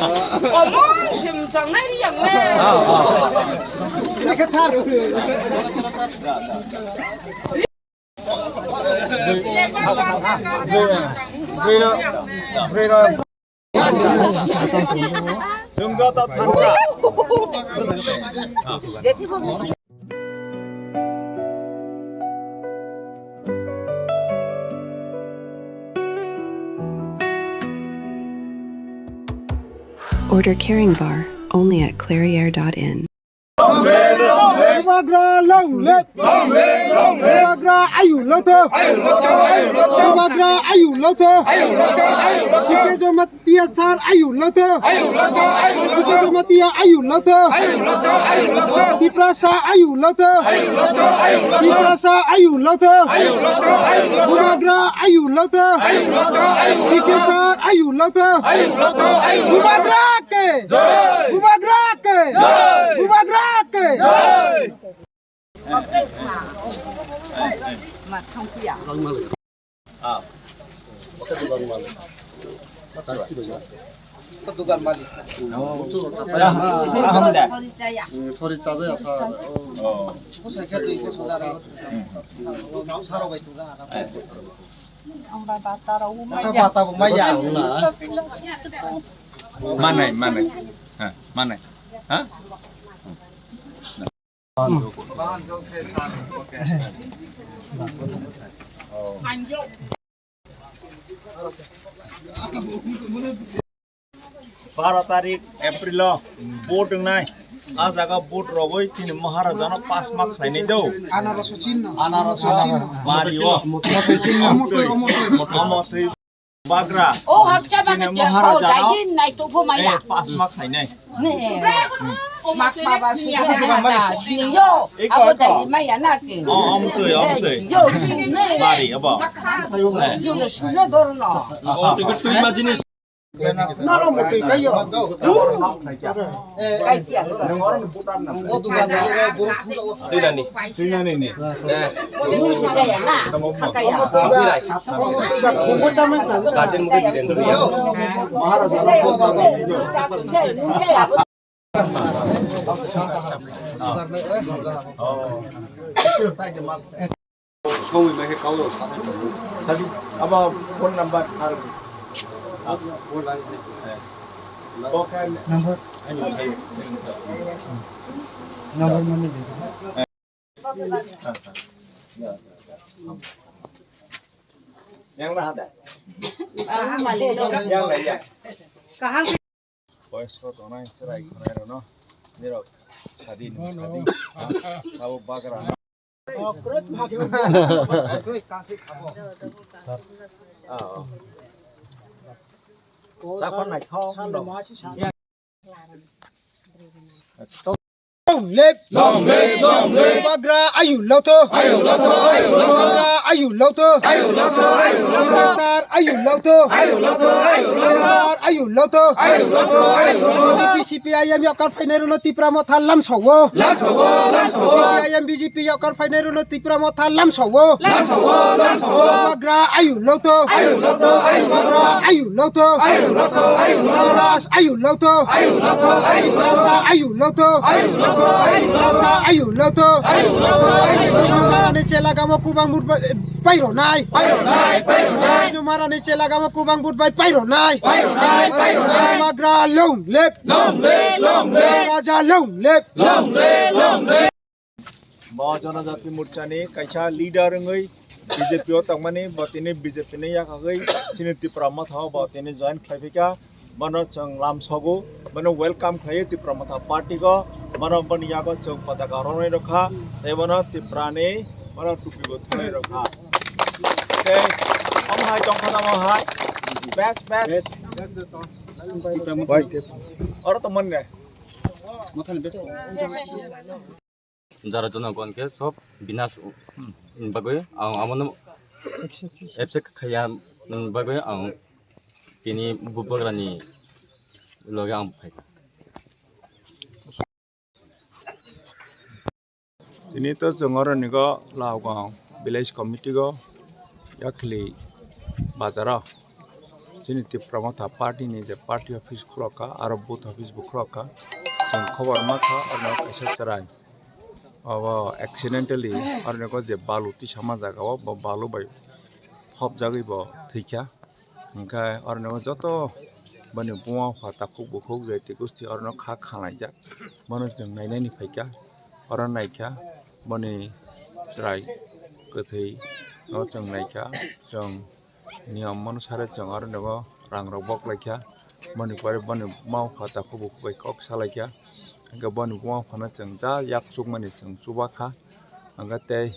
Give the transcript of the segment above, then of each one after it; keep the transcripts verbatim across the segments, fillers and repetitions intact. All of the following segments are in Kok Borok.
Omo, sim changnai ri yang le. Ini ke sar. Chwng joto thansa. Order Caring Bar only at clairiere dot in. Bubagra long live! Bubagra ayu lotho! Bubagra ayu lotho! Sikhe Jamatia sir ayu lotho! Sikhe Jamatia ayu lotho! Tiprasa ayu lotho! Tiprasa ayu lotho! Bubagra ayu lotho! Sikhe sir ayu lotho! Bubagra ke! Bubagra ke! Bubagra ke! Ma thangphiya. Ah. Oke, dukan malik. Dukan malik. Oh. Sorry, chaja ya, sir. Oh. Ang ba bata rok umai ya. Bata umai ya. Manai, manai. Ha, manai. Ha? Baro tarik April o vote wngnai. A jaga vote rogwi chini Maharajano pass ma khlainai do. Anarosho chinno. Anarosho chinno. Bari o. Omotwi, omotwi. Omotwi. Bagra. O hakcha bagra. Chini Maharajano. Dai din nai to pho maya. Eh, pass ma khlainai. Ne. Mak baba sini yo. Eko, eko. Abo dai maya na ke. O, omotwi, omotwi. Yo, ne. Bari abo. Yo, ne, sune dorno. O, twi ma jinis. Twi nani. Twi nani ni. Sawi mai khe kau rok sanai tongo. Sadi, abo phone number ar, ah, phone line, eh. Bo khe number. Ani khe. Number mani de. Yang lah ada. Yang lah ya. Boyos ko tongnai chwrai khwnai rwno. Nirok sadi nung sadi. Abo bagra. Sir. Ah, oh. Sir, naithok. Long live! Long live, long live! Bubagra ayu lotho! Ayu lotho, ayu lotho! Bubagra ayu lotho! Ayu lotho, ayu lotho! Sir ayu lotho! Ayu lotho, ayu lotho! Sir ayu lotho! Ayu lotho, ayu lotho! B J P C P I M yakar phainai rwno Tipra Motha lamsao! Lamsao, lamsao! C P I M B J P yakar phainai rwno Tipra Motha lamsao! Lamsao, lamsao! Bubagra ayu lotho! Ayu lotho, ayu lotho! Bubagra ayu lotho! Ayu lotho, ayu lotho! Ras ayu lotho! Ayu lotho, ayu lotho! Rasa ayu lotho! Ayu lotho, ayu lotho! Rasa ayu lotho! Ayu lotho, ayu lotho! Marani chela gamo kubang mut bai, bai ronai! Bai ronai, bai ronai! Marani chela gamo kubang mut bai, bai ronai! Bai ronai, bai ronai! Bubagra long live! Long live, long live! Raja long live! Long live, long live! Bo Jonojati Morchani kaisa leader wngwi B J P o tongmani, bo tini B J P ni yakhagwi chini Tipra Motha o bo tini join khlai phaikha. Bono chwng lamsogo, bono welcome khlaio Tipra Motha party go. Bono boni yago chwng pataka ronai rokha, tei bono Tipra ni bono tupi bo thunai rokha. Tei omo hai tongkha tamo hai. Best, best. Best. Oro tongmani ne. Mothani best. Jara jonogon khe sob binas bagwi ang amono accept khaiya bagwi ang tini bubagrani loge ang phaikha. Tini to chwng oro nigo Laogong village committee go yakhli bazaro. Chini Tipra Motha party ni je party office khulok kha, aro booth office bo khulok kha. Chwng khobor ma kha, oro kaisa chwrai obo accidentally oro nego je balu tisa ma jaga o, bo balu bai phobjagwi bo thwikha. Hwnkhe oro nego joto boni buma bupha takhuk bukhuk jati gosti oro no kha khalaijak, bono chwng nainani phaikha. Oro naikha boni chwrai kwthwi no chwng naikha, chwng niyom onusare chwng oro nego rang rok boklaikha. Boni pore boni buma bupha takhuk bukhuk bai kok salaikha, hwnkhe boni buma buphano chwng ja yak chukmani chwng chubakha. Hwnkhe tei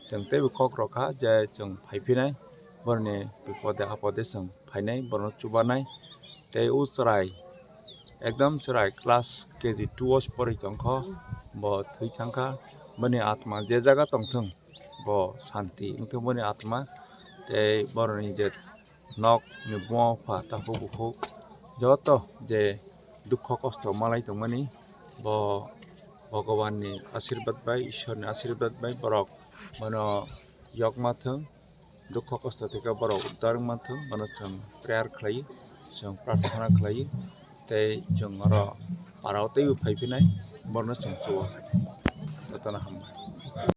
chwng teibo kok rokha je chwng phaiphinai, boroni bipode apode chwng phainai, bono chubanai. Tei o chwrai ekdom chwrai class K G two o se pori tongkho, bo thwi thangkha. Boni atma je jaga tongthwng, bo santi wngthwng boni atma. Tei boroni je nok ni buma bupha takhuk bukhuk joto je dukho kosto malai tongmani, bo Bhagwan ni asirbat bai, Ishwar ni asirbat bai borok bono yokma thwng, dukho kosto theke borok uddar wngma thwng, bono chwng prayer khlai, chwng prarthana khlai, tei chwng oro parao teibo phaiphinai, borno chwng chuba. Jotono hambai.